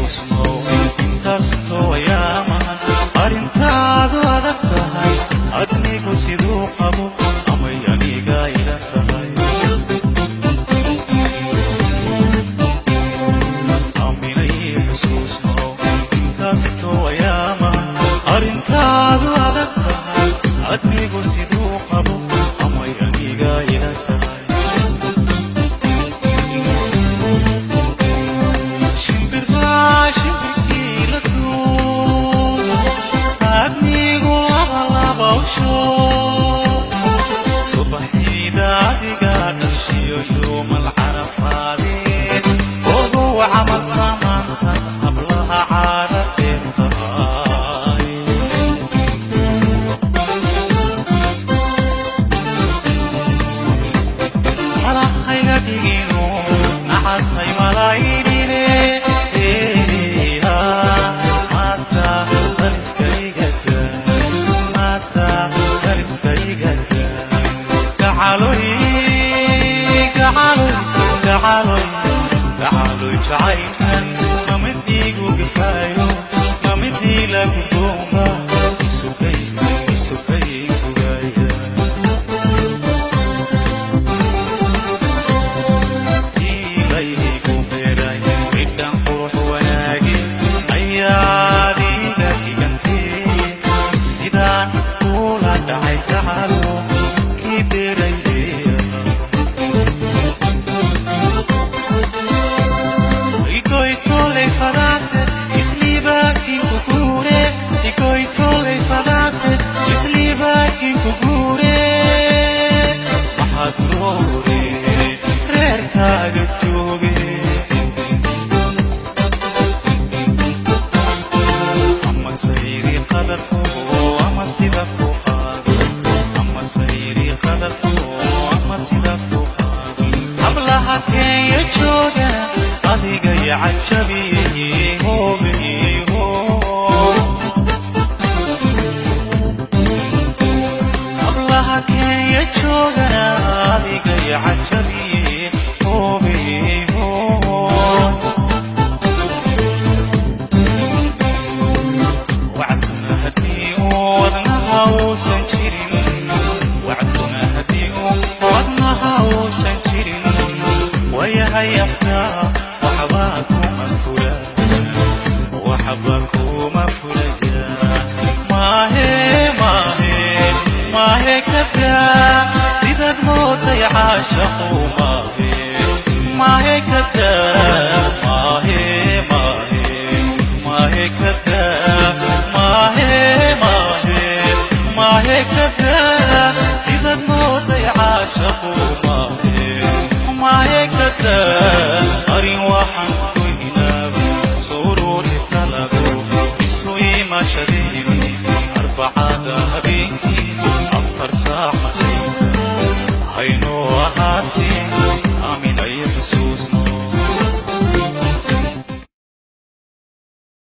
Xusuusno inkastoo ayaamahan arrintaadu adag tahay, adnigu siduu qabo amay aniga ila tahay. Aaminay xusuusno inkastoo ayaamahan arrintaadu adag tahay, adnigu siduu qabo amay aniga ila tahay. Shimbirkii la duul, adnigu laba laba u shoog, subaxdiida adiga dhashiyo yoomal carafaadeen, ogow camal samaanta hablaha caara dheer tahay. Malahayga dhigino nacasay malaynine, maata daliskaygada, maata daliskaygada. Gacaloy, gacaloy, gacaloy, gacaloy, jacaylkan mamid iigu gafaayo, mamidii lagu goomba isukay isukay gugaya. Iilaygu beeray midhan qurux wanaage ayaad iga dhigantee, sidaan kula dhacay gacalo kii beeraye. Igoytoley fadaase isliibaakin kuguure, igoytoley fadaase isliibaakin kuguure, maxaad loore reerkaaga jooge? Ama sayri qadarku ama sida ku qaado, ama sayri qadarku ama sida ku qaado. Hablaha Kenya jooga adiga iyo cajabiye, hoobe hoo. Hablaha Kenya joogana adiga iyo cajabiye, hoobe hoo. Wacduna haddii uu wadnaha uusan jirin, wacduna haddii uu wadnaha uusan jirin, wayahay afkaa waxbaa kuma fula, waxba kuma fulaya. Maahe, maahe, maahe kadaa sidaad mooday caashaqu, maahe, maahe kadaa, maahe, maahe, maahe kadaa, maahe, maahe, maahe kadaa sidaad mooday caashaqu, maahe, maahe kadaa. Arrin waxaan ku ilaaba sururi talago isu imaashadeeni arbacada habeenkii.